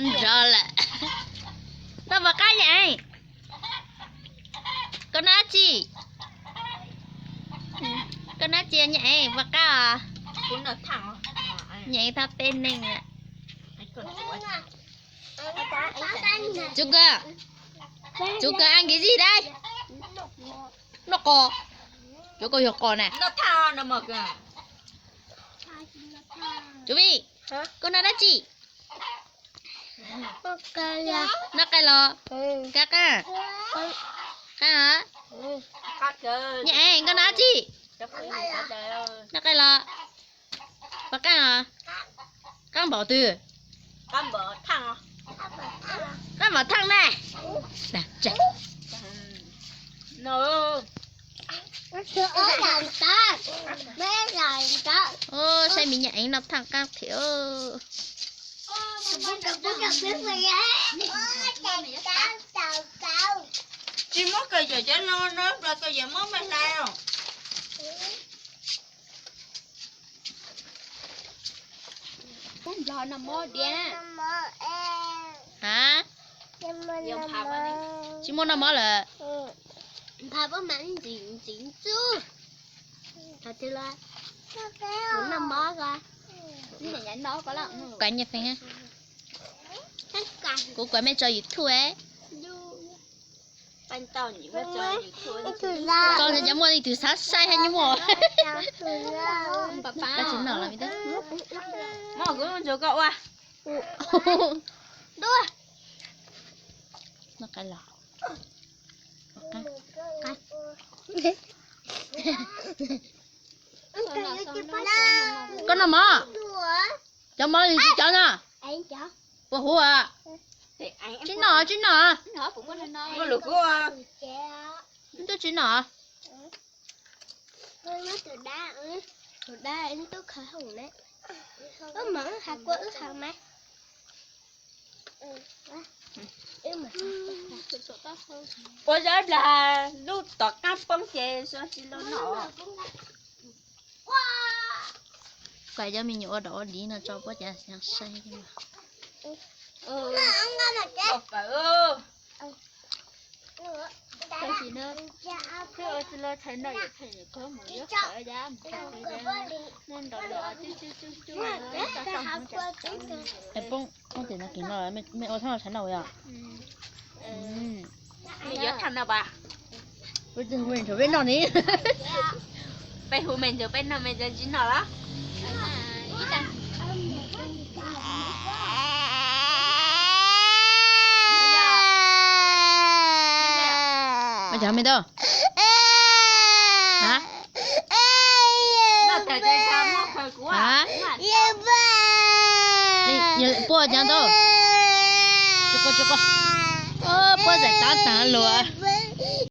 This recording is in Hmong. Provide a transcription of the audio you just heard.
Nrov lawm. Tau pom qab Nyaev. Koj noj dab tsi? Koj noj dab tsi Nyaev, pom qab os? Nyaev thab peb neeg. Tsuv kawg, tsuv kawg ăn cái gì đây? Noj qos. Cov koj yog qos na. Tsuv Vij, koj noj dab tsi? Noj qab los? Qab qab? Qab hov? Nyaev, koj noj dab tsi? Noj qab los? Pom qab os? Qab npaum twg? Qab npaum thaj na. Saib me nyuam ev noj thaj qab thiab. Tsis muab kawm yawm cov no no, kawm yawm muab me hlais os. Nplog noj mov diam. Ha? Tsis muaj noj mov lawm. Nphav pab mas ntxim ntxim ntxub. Thaum twg los noj mov ko. Kav nyiaj feem. Kuv kuv mej tso YouTube. Koj cov muaj ib tug xav saib hab nyuj muaj. Koj tsis noj los me tub. Noj qab los. Koj noj mov. Cov mov li tsis cov no. Puas huv? Tsis noj, tsis noj. Tub tsis noj. Ua zaj plag lub tom qab poob ces tsis los noj. Kuv cov me nyuam ua dog ua dig no tso puab cav xyaav saib. Poob, poob tim no kis no mej ua thaj no tshaj no yom. Mej yuav thaj no pas? Peb hu mej nrug peb noj mej tsis noj los? Mas cov me tub. Puab cov tub. Puab zais tab taag luas.